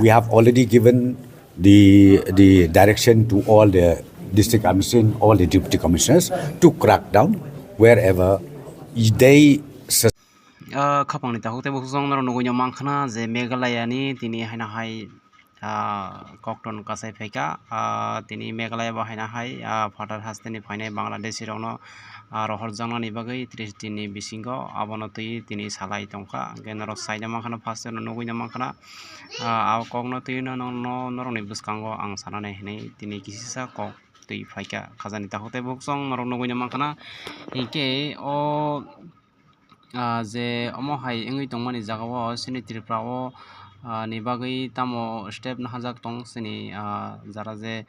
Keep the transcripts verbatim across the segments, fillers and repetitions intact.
We have already given the, the direction to all the district commission, all the deputy commissioners to crack down wherever they sus- Ah, khapangni takhuk tei bukhuk chwng norok nugui no mankha na je Meghalaya ni tini haino hai, ah, kokton kasai phaikha, ah, tini Meghalaya bo haino hai, ah, phatar hasteni phainai Bangladeshi rokno, ah, rohorjaknani bagwi tris dinni bisingo abono twi tini salai tongkha. Hwnkhe norok saina mankha na, first no nugui no mankha na, ah, abo kokno twi no, no, no, norokni bwskango ang sanani hinwi tini kisisa kok twi phaikha. Khajani takhuk tei bukhuk chwng norok nugui no mankha na. Hinkhe o, ah, je omo hai wngwi tongmani jagao chini Tripura o, ah, ni bagwi tamo step nahajak tong chini, ah, jara je,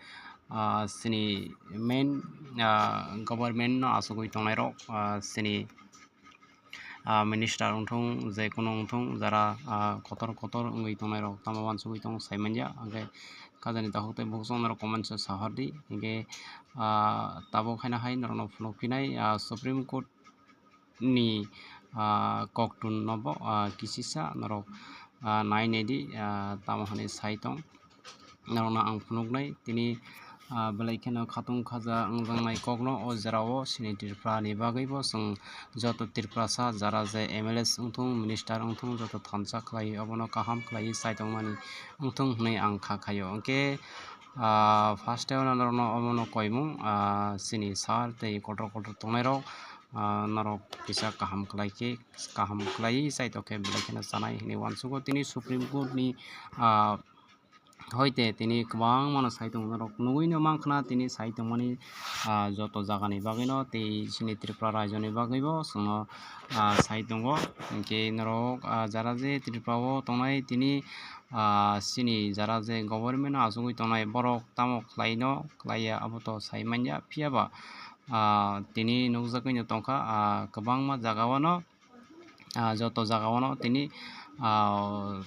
ah, chini main, ah, government no achugwi tongnairok, ah, chini, ah, minister wngthung, je kuno wngthung, jara, ah, kotor kotor wngwi tongnairok tamo uansugwi tong saimanya. Hwnkhe khajani takhuk tei bukhuk chwng norok comment se sahordi. Hwnkhe, ah, tabuk haino hai norokno phunukphinai, ah, Supreme Court ni, ah, koktun no bo, ah, kisisa norok, ah, nai naidi, ah, tamo hwnwi sai tong. Norokno ang phunuknai tini, ah, belai kheno khatung khaja wngjaknai kokno o jora o chini Tripura ni bagwi bo chwng joto Tripurasa jara je M L A wngthung, minister wngthung, joto thansa khlai obono kaham khlaiwi sai tongmani wngthung hwnwi ang kha khaio. Hwnkhe, ah, first o norokno omono koimung, ah, chini sir tei kotor kotor tongnairok, ah, norok kisa kaham khlai khe, kaham khlai chai tokhe belai kheno chanai hinwi uansugo. Tini Supreme Court ni, ah, hoite tini kwbangmano sai tongo, norok nugui no mankha na tini sai tongmani, ah, joto jagani bagwino tei chini Tripura rajyoni bagwibo chwngno, ah, sai tongo. Hinkhe norok, ah, jara je Tripura o tongnai tini, ah, chini jara je government o achugwi tongnai borok tamo khlaino khlaiya abo to sai manya, phiyaba, ah, tini nukjagwino tongkha, ah, kwbangma jaga o no, ah, joto jaga o no tini, ah,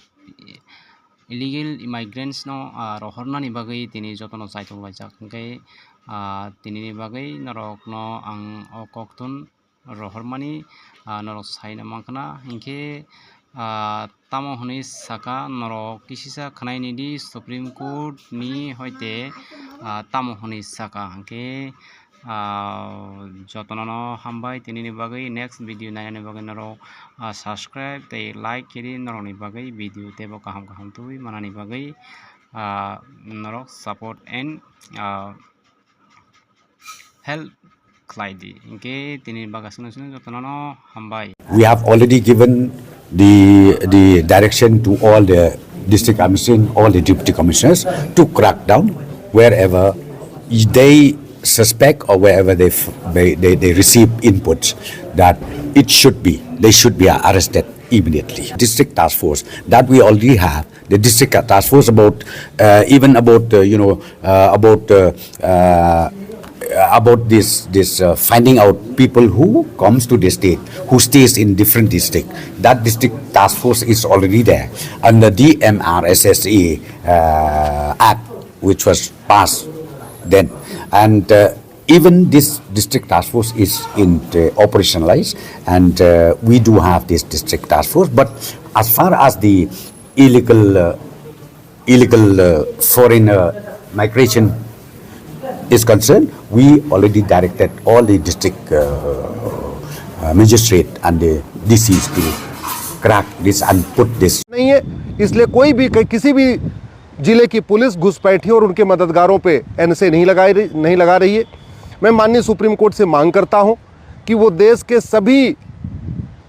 illegal immigrants no, ah, rohornani bagwi tini jotono chaitok laijak. Hwnkhe, ah, tinini bagwi norokno ang o koktun rohormani, ah, norok saina mankha na. Hinkhe, ah, tamo hwnwi saka norok kisisa khwnai nidi Supreme Court ni hoite, ah, tamo hwnwi saka. Hinkhe, ah, jotono no hambai tinini bagwi, next video nainani bagwi norok, ah, subscribe tei like khe di, norokni bagwi video teibo kaham kaham tubui manani bagwi, ah, norok support and, ah, help khlai di. Hinkhe tini bagwi aswkno jotono no hambai. We have already given the, the direction to all the district commission, all the deputy commissioners to crack down wherever they suspect or wherever they f-, they, they, they receive inputs that it should be, they should be arrested immediately. District task force that we already have, the district task force about, uh, even about, uh, you know, uh, about, uh, uh, about this, this, uh, finding out people who comes to the state, who stays in different district. That district task force is already there under the D M R S S A, uh, Act, which was passed then. And, uh, even this district task force is in, uh, operationalized, and, uh, we do have this district task force. But as far as the illegal, uh, illegal, uh, foreign, uh, migration is concerned, we already directed all the district, uh, uh, magistrate and the D Cs to crack this and put this. नहीं है, इसलिए कोई भी, किसी भी जिले की पुलिस घुसपैठियों और उनके मददगारों पे एनएसए नहीं लगाई रही, नहीं लगा रही है। मैं माननीय सुप्रीम कोर्ट से मांग करता हूं कि वो देश के सभी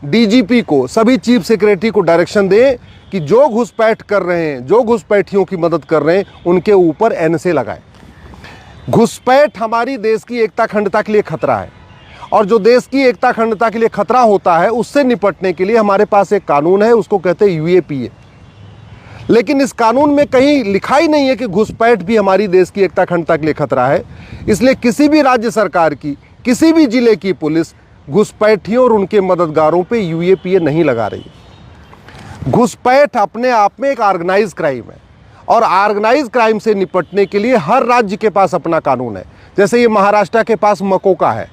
डीजीपी को, सभी चीफ सेक्रेटरी को डायरेक्शन दें कि जो घुसपैठ कर रहे हैं, जो घुसपैठियों की मदद कर रहे हैं, उनके ऊपर एनएसए लगाए। घुसपैठ हमारी देश की एकता अखंडता के लिए खतरा है, और जो देश की एकता अखंडता के लिए खतरा होता है, उससे निपटने के लिए हमारे पास एक कानून है, उसको कहते हैं यूएपीए। लेकिन इस कानून में कहीं लिखा ही नहीं है कि घुसपैठ भी हमारी देश की एकता अखंडता के लिए खतरा है। इसलिए किसी भी राज्य सरकार की, किसी भी जिले की पुलिस घुसपैठियों और उनके मददगारों पे यूएपीए नहीं लगा रही। घुसपैठ अपने आप में एक ऑर्गेनाइज क्राइम है, और ऑर्गेनाइज क्राइम से निपटने के लिए हर राज्य के पास अपना कानून है। जैसे ये महाराष्ट्र के पास मकोका है,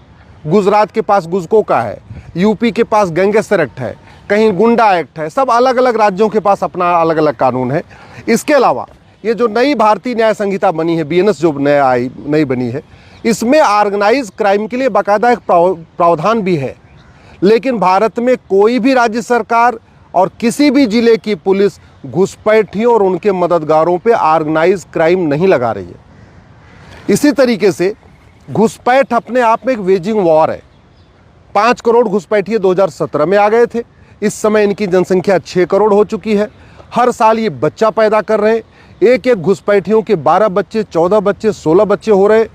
गुजरात के पास गुजकोका है, यूपी के पास गैंगस्टर एक्ट है, कहीं गुंडा एक्ट है। सब अलग अलग राज्यों के पास अपना अलग अलग कानून है। इसके अलावा ये जो नई भारतीय न्याय संहिता बनी है, बीएनएस जो नया आई, नई बनी है, इसमें ऑर्गेनाइज क्राइम के लिए बाकायदा एक प्राव-, प्रावधान भी है। लेकिन भारत में कोई भी राज्य सरकार और किसी भी जिले की पुलिस घुसपैठियों और उनके मददगारों पे ऑर्गेनाइज क्राइम नहीं लगा रही है। इसी तरीके से घुसपैठ अपने आप में एक वेजिंग वॉर है। पाँच करोड़ घुसपैठिए दो हज़ार सत्रह में आ गए थे। इस समय इनकी जनसंख्या छः करोड़ हो चुकी है। हर साल ये बच्चा पैदा कर रहे हैं। एक एक घुसपैठियों के बारह बच्चे, चौदह बच्चे, सोलह बच्चे हो रहे।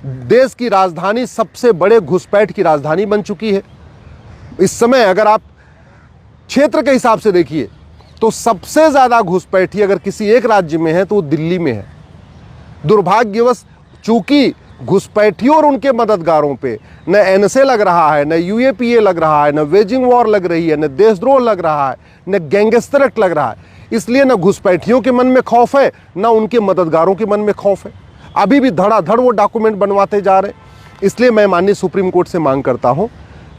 देश की राजधानी सबसे बड़े घुसपैठ की राजधानी बन चुकी है। इस समय अगर आप क्षेत्र के हिसाब से देखिए, तो सबसे ज़्यादा घुसपैठी अगर किसी एक राज्य में है, तो वो दिल्ली में है। दुर्भाग्यवश, चूंकि घुसपैठियों और उनके मददगारों पे न एनएसए लग रहा है, न यूएपीए लग रहा है, न वेजिंग वॉर लग रही है, न देशद्रोह लग रहा है, न गैंगस्टर एक्ट लग रहा है, इसलिए न घुसपैठियों के मन में खौफ है, न उनके मददगारों के मन में खौफ है। अभी भी धड़ाधड़ वो डॉक्यूमेंट बनवाते जा रहे हैं। इसलिए मैं माननीय सुप्रीम कोर्ट से मांग करता हूं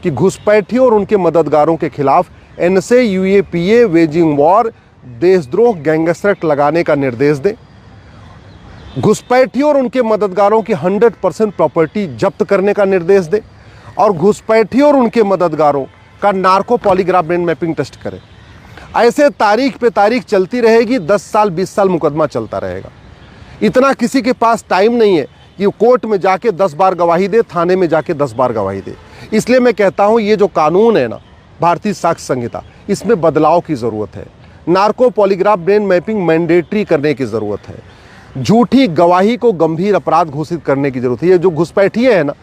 कि घुसपैठियों और उनके मददगारों के खिलाफ एनएसए, यूएपीए, वेजिंग वॉर, देशद्रोह, गैंगस्टर एक्ट लगाने का निर्देश दें। घुसपैठियों और उनके मददगारों की हंड्रेड परसेंट प्रॉपर्टी जब्त करने का निर्देश दें और घुसपैठियों और उनके मददगारों का narco polygraph brain mapping test करें। ऐसे तारीख पे तारीख चलती रहेगी, दस साल, बीस साल मुकदमा चलता रहेगा। इतना किसी के पास टाइम नहीं है कि कोर्ट में जाके दस बार गवाही दे, थाने में जाके दस बार गवाही दे। इसलिए मैं कहता हूँ, ये जो कानून है ना, भारतीय साक्ष्य संहिता, इसमें बदलाव की ज़रूरत है। Narco polygraph brain mapping mandatory करने की ज़रूरत है। झूठी गवाही को गंभीर अपराध घोषित करने की ज़रूरत है। ये जो घुसपैठिए हैं ना,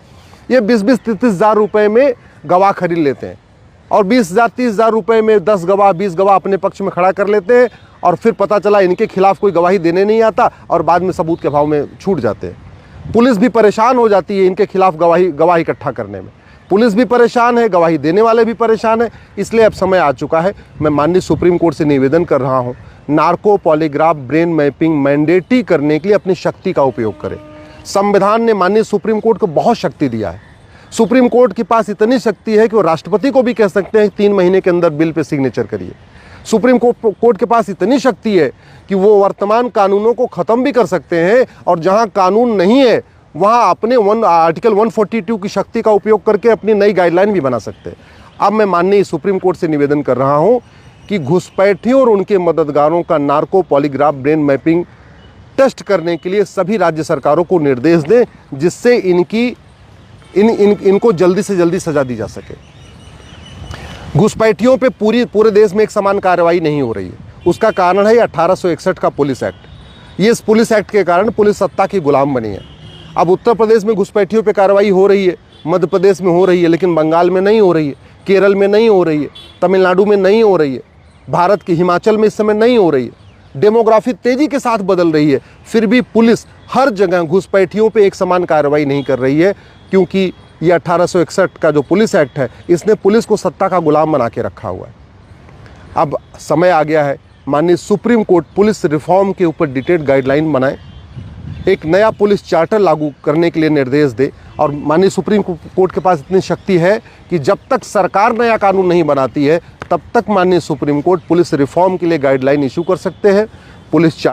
ये बीस बीस तीस तीस हज़ार रुपये में गवाह खरीद लेते हैं और बीस हज़ार, तीस हज़ार रुपये में दस गवाह, बीस गवाह अपने पक्ष में खड़ा कर लेते हैं और फिर पता चला इनके खिलाफ कोई गवाही देने नहीं आता और बाद में सबूत के अभाव में छूट जाते हैं। पुलिस भी परेशान हो जाती है इनके खिलाफ गवाही, गवाह इकट्ठा करने में। पुलिस भी परेशान है, गवाही देने वाले भी परेशान है। इसलिए अब समय आ चुका है, मैं माननीय सुप्रीम कोर्ट से निवेदन कर रहा हूँ, narco polygraph brain mapping mandatory करने के लिए अपनी शक्ति का उपयोग करें। संविधान ने, माननीय सुप्रीम कोर्ट को बहुत शक्ति दिया है। सुप्रीम कोर्ट के पास इतनी शक्ति है कि वो राष्ट्रपति को भी कह सकते हैं, "तीन महीने के अंदर बिल पे सिग्नेचर करिए।" सुप्रीम कोर्ट, कोर्ट के पास इतनी शक्ति है कि वो वर्तमान कानूनों को ख़त्म भी कर सकते हैं और जहां कानून नहीं है, वहां अपने one, article one forty two की शक्ति का उपयोग करके अपनी नई गाइडलाइन भी बना सकते हैं। अब मैं माननीय सुप्रीम कोर्ट से निवेदन कर रहा हूं कि घुसपैठियों और उनके मददगारों का narco polygraph brain mapping test करने के लिए सभी राज्य सरकारों को निर्देश दें, जिससे इनकी, इन, इन, इनको जल्दी से जल्दी सजा दी जा सके। घुसपैठियों पे पूरी, पूरे देश में एक समान कार्रवाई नहीं हो रही है। उसका कारण है ये अठारह सौ इकसठ का पुलिस एक्ट। ये इस पुलिस एक्ट के कारण पुलिस सत्ता की गुलाम बनी है। अब उत्तर प्रदेश में घुसपैठियों पे कार्रवाई हो रही है, मध्य प्रदेश में हो रही है, लेकिन बंगाल में नहीं हो रही है, केरल में नहीं हो रही है, तमिलनाडु में नहीं हो रही है, भारत के हिमाचल में इस समय नहीं हो रही है। डेमोग्राफी तेजी के साथ बदल रही है, फिर भी पुलिस हर जगह घुसपैठियों पे एक समान कार्रवाई नहीं कर रही है, क्योंकि ये अठारह सौ इकसठ का जो पुलिस एक्ट है, इसने पुलिस को सत्ता का गुलाम बना के रखा हुआ है। अब समय आ गया है, माननीय सुप्रीम कोर्ट पुलिस रिफॉर्म के ऊपर डिटेल्ड गाइडलाइन बनाए, एक नया पुलिस चार्टर लागू करने के लिए निर्देश दे और माननीय सुप्रीम कोर्ट के पास इतनी शक्ति है कि जब तक सरकार नया कानून नहीं बनाती है, तब तक माननीय सुप्रीम कोर्ट पुलिस रिफॉर्म के लिए गाइडलाइन इशू कर सकते हैं। पुलिस